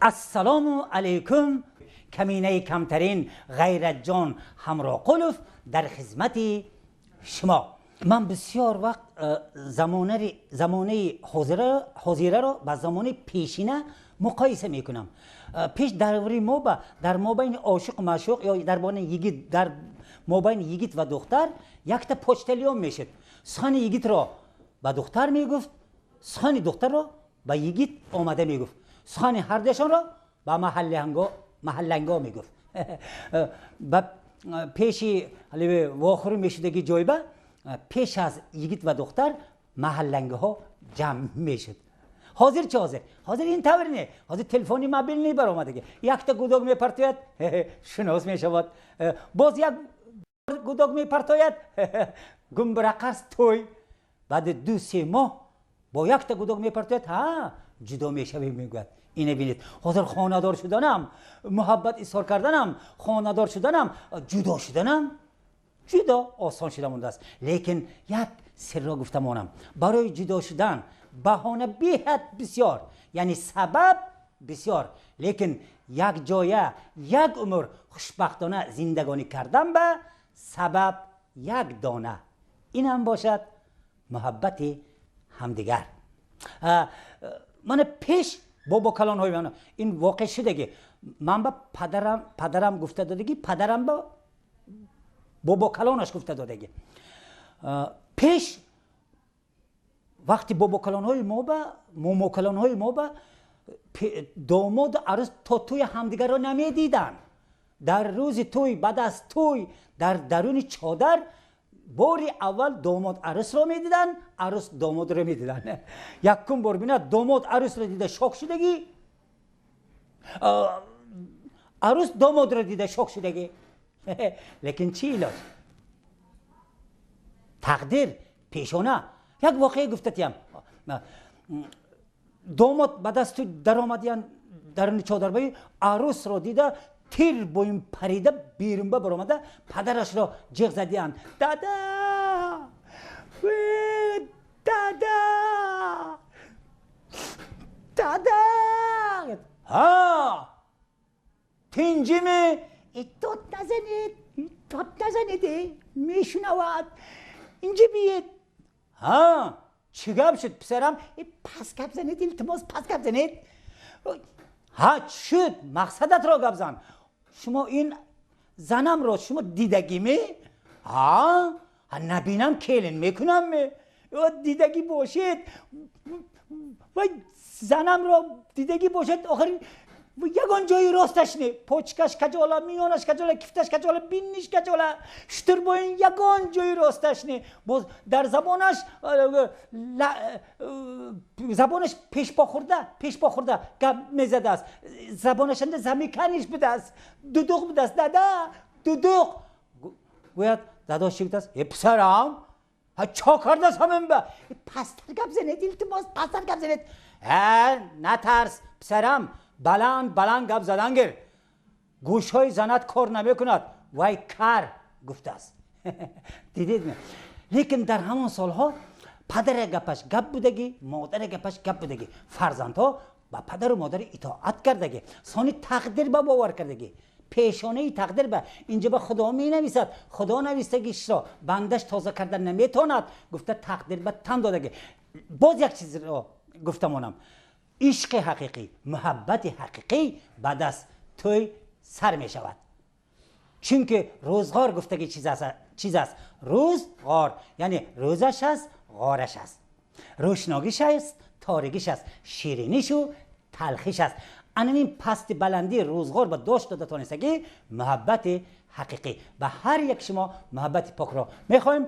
Ассалому алайкум. Каминаи камтарин Ғайратҷон Ҳамроқулов дар хизмати шумо. Ман бисёр вақт замонаи ҳозираро ба замони пешина муқоиса мекунам. Пеш даври мо ба дар мобайни ошиқу маъшуқ ё дар байни йигит, дар мобайни йигит ва духтар якта почтальон мешуд. Сухани йигитро ба духтар мегуфт, сухани духтарро ба йигит омада мегуфт, сухани ҳардуяшонро ба маҳалланго мегуфт. Ба пеши вохӯрӣ мешудаги ҷойба пеш аз йигит ва духтар маҳаллангиҳо ҷамъ мешуд. Ҳозир чи? Ҳозир ин тавр не. Ҳозир телефони мобилни баромадаги, якта гудок мепартояд, шинос мешавад, боз як гудок мепартояд, гумбирақарс тӯй, баъди 2-3 моҳ бо якта гудок мепартояд, ҳа, ҷудо мешавем мегӯяд. Ина бинед, ҳозир хонадор шуданам, муҳаббат изҳор карданам, хонадор шуданам, ҷудо шуданам ҷудо осон шуда мондааст. Лекин як сирро гуфта монам: барои ҷудо шудан баҳона беҳад бисёр, яъне сабаб бисёр, лекин як ҷоя як умр хушбахтона зиндагонӣ кардан ба сабаб як дона, инам бошад муҳаббати ҳамдигар. Мана пеш бобокалонҳои ман ин воқеъ шудаги, ман ба падарам гуфта додагӣ, падарам ба бобокалонаш гуфта додагӣ. Пеш вақти бобокалонҳои мо ба момокалонҳои мо ба домоду арӯс то тӯи ҳамдигарро намедиданд. Дар рӯзи тӯй, баъд аз тӯй, дар даруни чодар бори аввал домод арӯсро медиданд, арӯс домодро медиданд. Якум бор бинад, домод арӯсро дида шок шудагӣ, арӯс домодро дида шок шудагӣ. Лекин чӣ илоҷ, тақдир пешона. Як воқеа гуфтатиям. Домод ба дасту даромадиян даруни чодарбаи, арӯсро дида тир боин парида берунба баромада, падарашро ҷиғ задиянд: «Дада, дада, дада!» «Ҳа, тинҷиме?» «Дод назанед, дод назанед, мешунавад. Инҷа биед.» «Ҳа, чӣ гап шуд, писарам?» «Паст гап занед, илтимос, паст гап занед.» «Ҳа, чӣ шуд? Мақсадатро гап зан.» «Шумо ин занамро шумо дидагиме?» «Ҳа, набинам, келин мекунамме? Дидагӣ бошед, вай занамро дидагӣ бошед, охир ягон ҷои росташ не. Почкаш каҷола, миёнаш каҷола, кифташ каҷола, бинниш каҷола, шутурбоин, ягон ҷои росташ не. Боз дар забонаш, забонаш пешпохӯрда пешпохӯрда гап мезадааст, забонашанда замиканиш будааст, дудуқ будааст, дада, дудуқ», гӯяд. Дадош чӣ гуфтааст? «Э, писарам, чо кардааст ҳамин ба?» «Пасттар гап занед, илтимос, пасттар гап занед.» «Э, натарс, писарам, баланд баланд гап задан гир, гӯшҳои занат кор намекунад, вай кар», гуфтааст. Дидед? Лекин дар ҳамон солҳо падара гапаш гап будагӣ, модари гапаш гап будагӣ, фарзандҳо ба падару модар итоат кардагӣ, сони тақдир ба бовар кардагӣ, пешонаи тақдир ба инҷа ба Худо менависад, Худо навистагишро бандаш тоза карда наметавонад, гуфта, тақдир ба тан додагӣ. Боз як чизро гуфта монам: ишқи ҳақиқӣ, муҳаббати ҳақиқӣ баъд аз тӯй сар мешавад, чунки рӯзғор гуфтаги чиз аст. Рӯзғор яъне рӯзаш аст, ғораш аст, рӯшногиш аст, торигиш аст, ширинишу талхиш аст. Анамин пасти баландии рӯзғор ба дошт дода тонистагӣ муҳаббати ҳақиқӣ. Ба ҳар як шумо муҳаббати покро мехоҳем.